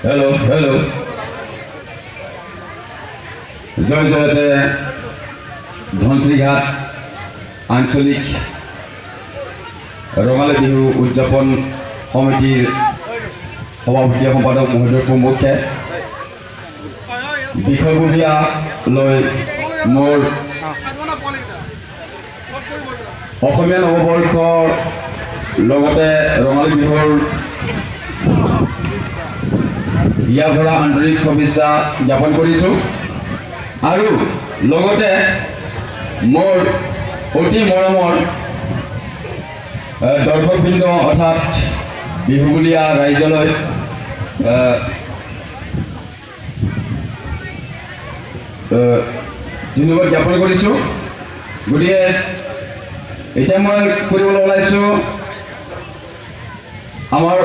Hello' hello', জয় জয়তে ধনশিৰিঘাট আঞ্চলিক ৰঙালী বিহু উদযাপন সমিতিৰ সভাপতি সম্পাদক মহোদয় প্ৰমুখ্যে বিষয়ববীয়া লৈ মোৰ অসমীয়া নৱবৰ্ষৰ লগতে ৰঙালী বিহুৰ হিয়া ভৰা আন্তৰিক শুভেচ্ছা জ্ঞাপন কৰিছোঁ আৰু লগতে মোৰ অতি মৰমৰ দৰ্শকবৃন্দ অৰ্থাৎ বিহুবলীয়া ৰাইজলৈ ধন্যবাদ জ্ঞাপন কৰিছোঁ। গতিকে এতিয়া মই কৰিবলৈ ওলাইছোঁ, আমাৰ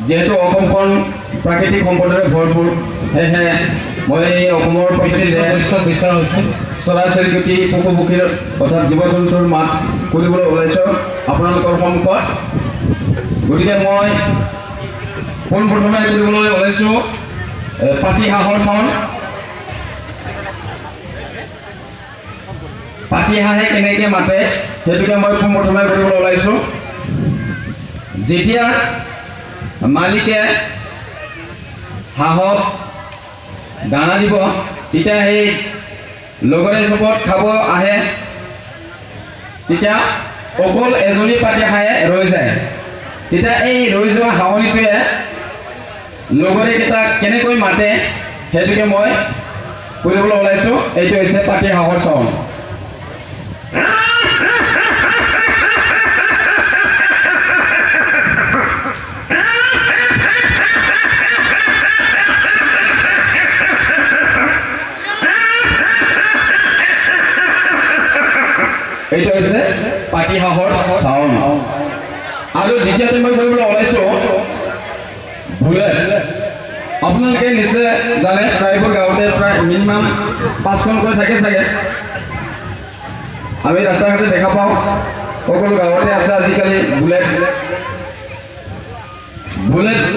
যিহেতু অসমখন প্ৰাকৃতিক সম্পদেৰে ভৰপূৰ, সেয়েহে মই এই অসমৰ চৰাই চিৰিকটি পশু পক্ষীৰ অৰ্থাৎ জীৱ জন্তুৰ মাত কৰিবলৈ ওলাইছোঁ আপোনালোকৰ সন্মুখত। গতিকে মই পোনপ্ৰথমে কৰিবলৈ ওলাইছোঁ পাতি হাঁহৰ চাউণ্ড। পাতি হাঁহে কেনেকৈ মাতে সেইটোকে মই পোনপ্ৰথমে কৰিবলৈ ওলাইছোঁ। যেতিয়া মালিকে হাঁহক দানা দিব তেতিয়া সেই লগৰে চবত খাব আহে, তেতিয়া অকল এজনী পাতি হাঁহে ৰৈ যায়। তেতিয়া এই ৰৈ যোৱা হাঁহনিটোৱে লগৰীকেইটাক কেনেকৈ মাতে সেইটোকে মই কৰিবলৈ ওলাইছোঁ। এইটো হৈছে পাতি হাঁহৰ চাউণ্ড। এইটো হৈছে পাতি হাঁহৰ চাউণ্ড। আৰু দ্বিতীয়তে মই কৰিবলৈ ওলাইছোঁ বুলেট। আপোনালোকে নিশ্চয় জানে প্ৰায়বোৰ গাঁৱতে প্ৰায় মিনিমাম 5খনকৈ থাকে চাগে, আমি ৰাস্তা ঘাটে দেখা পাওঁ, সকলো গাঁৱতে আছে আজিকালি বুলেট।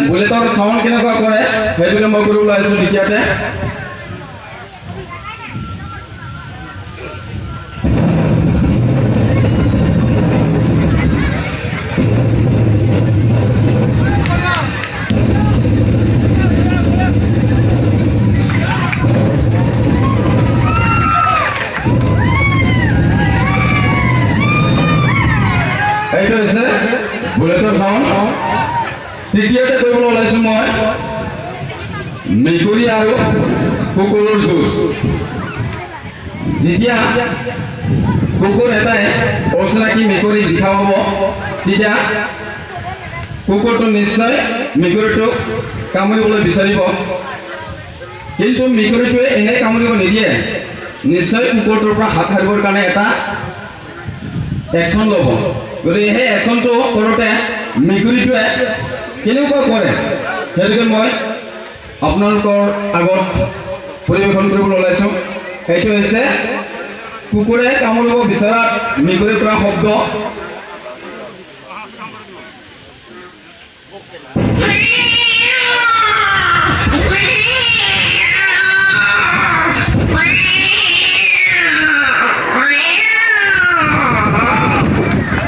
বুলেটৰ চাউণ্ড কেনেকুৱা কৰে সেইটোকে মই কৰিবলৈ ওলাইছোঁ দ্বিতীয়তে। এইটো হৈছে বুলেটৰ চাউণ্ড। তৃতীয়তে কৰিবলৈ ওলাইছোঁ মই মেকুৰী আৰু কুকুৰৰ যুঁজ। যেতিয়া কুকুৰ এটাই অচিনাকি মেকুৰী দেখা পাব তেতিয়া কুকুৰটো নিশ্চয় মেকুৰীটোক কামুৰিবলৈ বিচাৰিব, কিন্তু মেকুৰীটোৱে এনেই কামুৰিব নিদিয়ে, নিশ্চয় কুকুৰটোৰ পৰা হাত সাৰিবৰ কাৰণে এটা একশ্যন ল'ব। গতিকে সেই একশ্যনটো কৰোঁতে মেকুৰীটোৱে কেনেকুৱা কৰে সেইটোকে মই আপোনালোকৰ আগত পৰিৱেশন কৰিবলৈ ওলাইছোঁ। সেইটো হৈছে কুকুৰে কামুৰিব বিচৰা মেকুৰীৰ কৰা শব্দ।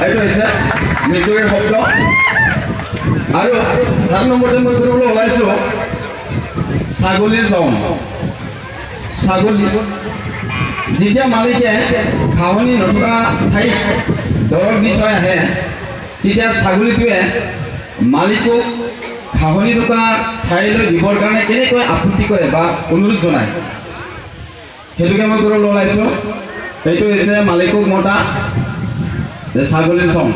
এইটো হৈছে মেকুৰীৰ শব্দ। আৰু 4 নম্বৰতে মই কৰিবলৈ ওলাইছোঁ ছাগলীৰ চাউণ্ড। ছাগলী যেতিয়া মালিকে ঘাঁহনি নথকা ঠাইত দৰৱ দি থৈ আহে তেতিয়া ছাগলীটোৱে মালিকক ঘাঁহনি থকা ঠাইলৈ দিবৰ কাৰণে কেনেকৈ আপত্তি কৰে বা অনুৰোধ জনায় সেইটোকে মই কৰিবলৈ ওলাইছোঁ। সেইটো হৈছে মালিকক মতা ছাগলীৰ চাউণ্ড।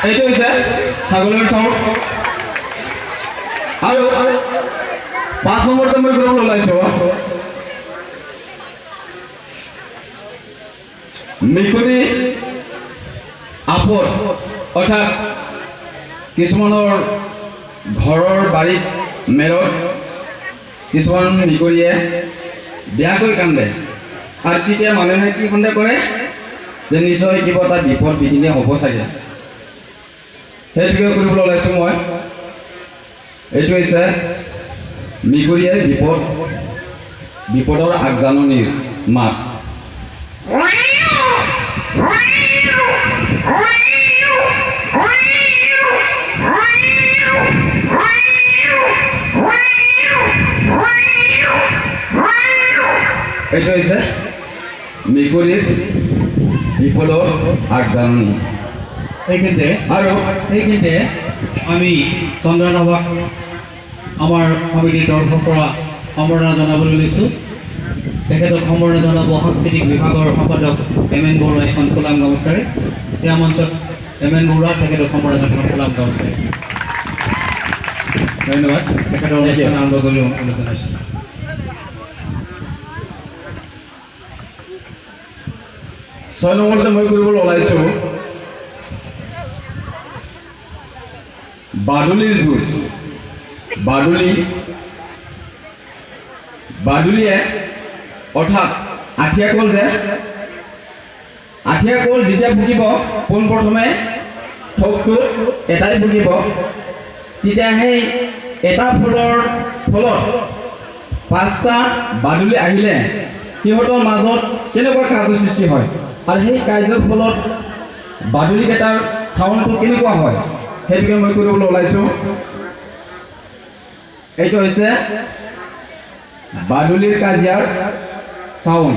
এইটো হৈছে ছাগলীৰ চাউণ্ড। আৰু 5 নম্বৰতে মই কৰিবলৈ ওলাইছোঁ মেকুৰী আপদ, অৰ্থাৎ কিছুমানৰ ঘৰৰ বাৰীত মেৰত কিছুমান মেকুৰীয়ে বেয়াকৈ কান্দে, আৰু তেতিয়া মানুহে কি সন্দেহ কৰে যে নিশ্চয় কিবা এটা বিপদ বিঘিনি হ'ব চাগে। সেইটোকে কৰিবলৈ ওলাইছোঁ মই। এইটো হৈছে মেকুৰীয়ে বিপদৰ আগজাননীৰ মাত। এইটো হৈছে মেকুৰীৰ বিপদৰ আগজাননী। এইখিনিতে আৰু এইখিনিতে আমি চন্দ্ৰ ৰাভাক আমাৰ সমিতিৰ তৰফৰ পৰা সম্বৰ্ধনা জনাবলৈ লৈছোঁ। তেখেতক সম্বৰ্ধনা জনাব সাংস্কৃতিক বিভাগৰ সম্পাদক এম এন বৰুৱা এখন ফুলাম গামোচাৰে। এয়া মঞ্চত এম এন বৰুৱা, তেখেতক সম্বৰ্ধনা জনাব ফুলাম গামোচাৰে। ধন্যবাদ। তেখেতৰ অনুষ্ঠান আৰম্ভ কৰিবলৈ অনুৰোধ জনাইছোঁ। 6 নম্বৰতে মই কৰিবলৈ ওলাইছোঁ বাদুলিৰ যুঁজ। বাদুলিয়ে অৰ্থাৎ আঠিয়া কল যে, আঠিয়া কল যেতিয়া ফুটিব পোনপ্ৰথমে থোকটোত এটাই ফুটিব, তেতিয়া সেই এটা ফুলৰ ফলত 5টা বাদুলি আহিলে সিহঁতৰ মাজত কেনেকুৱা কাৰ্য সৃষ্টি হয় আৰু সেই কাৰ্যৰ ফলত বাদুলিকেইটাৰ চাউণ্ডটো কেনেকুৱা হয়, সেইটোকে মই কৰিবলৈ ওলাইছোঁ। এইটো হৈছে বাদুলিৰ কাজিয়াৰ চাউণ্ড।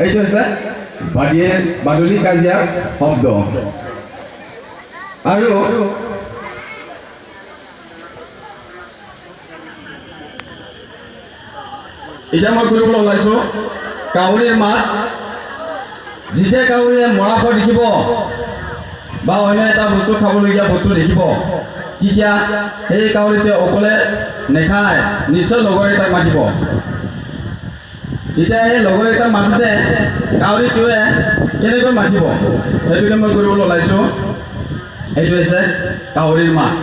এইটো হৈছে বাদুলি কাজিয়াৰ শব্দ। আৰু এতিয়া মই কৰিবলৈ ওলাইছোঁ কাউৰীৰ মাত। যেতিয়া কাউৰীয়ে মৰাশৰ দেখিব বা অন্য এটা বস্তু খাবলগীয়া বস্তু দেখিব, তেতিয়া সেই কাউৰীটোৱে অকলে নেখায়, নিশ্চয় লগৰ এটাক মাতিব। তেতিয়া সেই লগৰ এটাক মাতোঁতে কাউৰীটোৱে কেনেকৈ মাতিব, সেইটোকে মই কৰিবলৈ ওলাইছোঁ। এইটো হৈছে কাউৰীৰ মাত।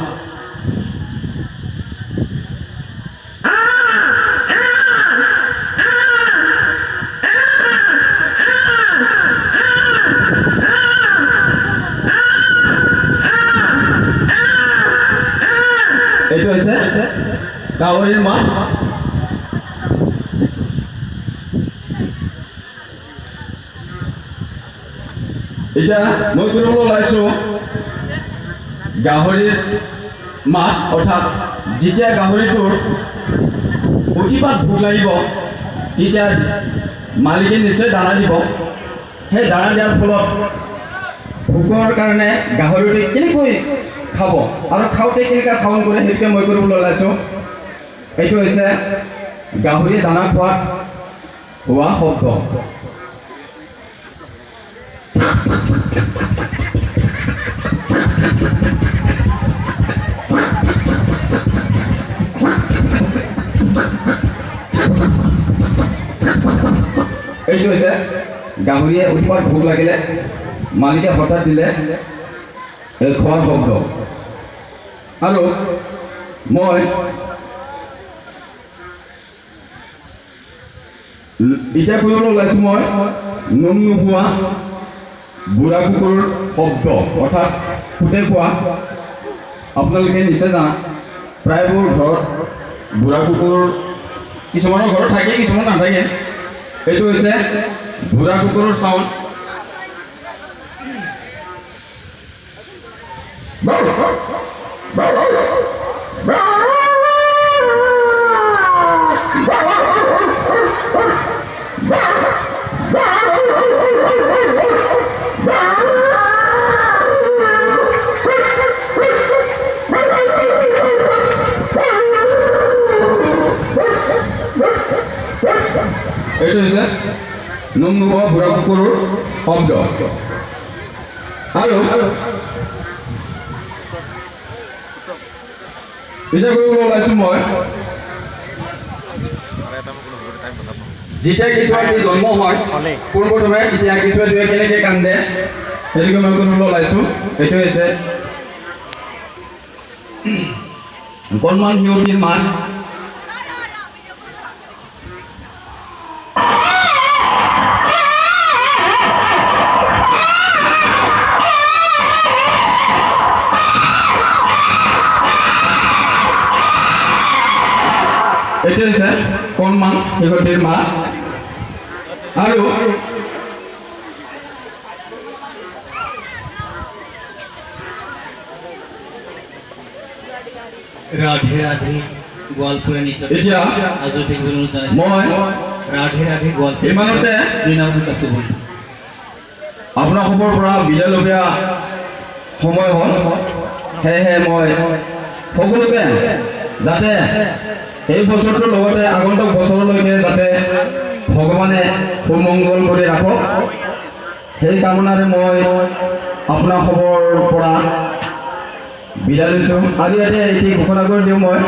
এইটো হৈছে কাউৰীৰ মাত। এতিয়া মই কৰিবলৈ ওলাইছোঁ গাহৰিৰ মাত, অৰ্থাৎ যেতিয়া গাহৰিটোৰ অতিপাত ভোক লাগিব তেতিয়া মালিকে নিশ্চয় দানা দিব। সেই দানা দিয়াৰ ফলত ভোকৰ কাৰণে গাহৰিটোৱে কেনেকৈ খাব আৰু খাওঁতে কেনেকুৱা চাউণ্ড কৰে, সেইটোকে মই কৰিবলৈ ওলাইছোঁ। এইটো হৈছে গাহৰিয়ে দানা খোৱাত হোৱা শব্দ। এইটো হৈছে গাহৰিয়ে উৎপাত ভোক লাগিলে মালিকে হঠাৎ দিলে এই খোৱাৰ শব্দ। আৰু মই এতিয়া কৰিবলৈ ওলাইছোঁ মই নোম নোহোৱা বুঢ়া কুকুৰৰ শব্দ, অৰ্থাৎ ফুটে খোৱা। আপোনালোকে নিশ্চয় জানা প্ৰায়বোৰ ঘৰত বুঢ়া কুকুৰ কিছুমানৰ ঘৰত থাকে, কিছুমানৰ নাথাকে। এইটো হৈছে বুঢ়া কুকুৰৰ চাউণ্ড। এইটো হৈছে নোম নোহোৱা বুঢ়া কুকুৰৰ শব্দ। আৰু এতিয়া কৰিবলৈ ওলাইছোঁ মই, যেতিয়া কেঁচুৱাটি জন্ম হয় পোনপ্ৰথমে তেতিয়া কেঁচুৱাটোৱে কেনেকৈ কান্দে সেইটোকে মই কৰিবলৈ ওলাইছোঁ। সেইটো হৈছে অকণমান সিহঁতিৰ মাত। এইটো হৈছে কণমান সিহঁতিৰ মাত। আৰু ৰাধে ৰাধে গোৱালপুৰা নৃত্য এতিয়া আজৰি থাকিবলৈ অনুৰোধ জনাইছোঁ। মই ৰাধে ৰাধে গোৱালপুৰা ইমানতে দুই নাম আছোঁ বুলি আপোনাসৱৰ পৰা বিদায় লবীয়া সময় হ'ল। সেয়েহে মই সকলোকে যাতে এই বছৰটোৰ লগতে আগন্তুক বছৰলৈকে যাতে ভগৱানে সুমংগল কৰি ৰাখক সেই কামনাৰে মই আপোনাসৱৰ পৰা বিদায় লৈছোঁ। আৰু ইয়াতে এটি ঘোষণা কৰি দিওঁ মই।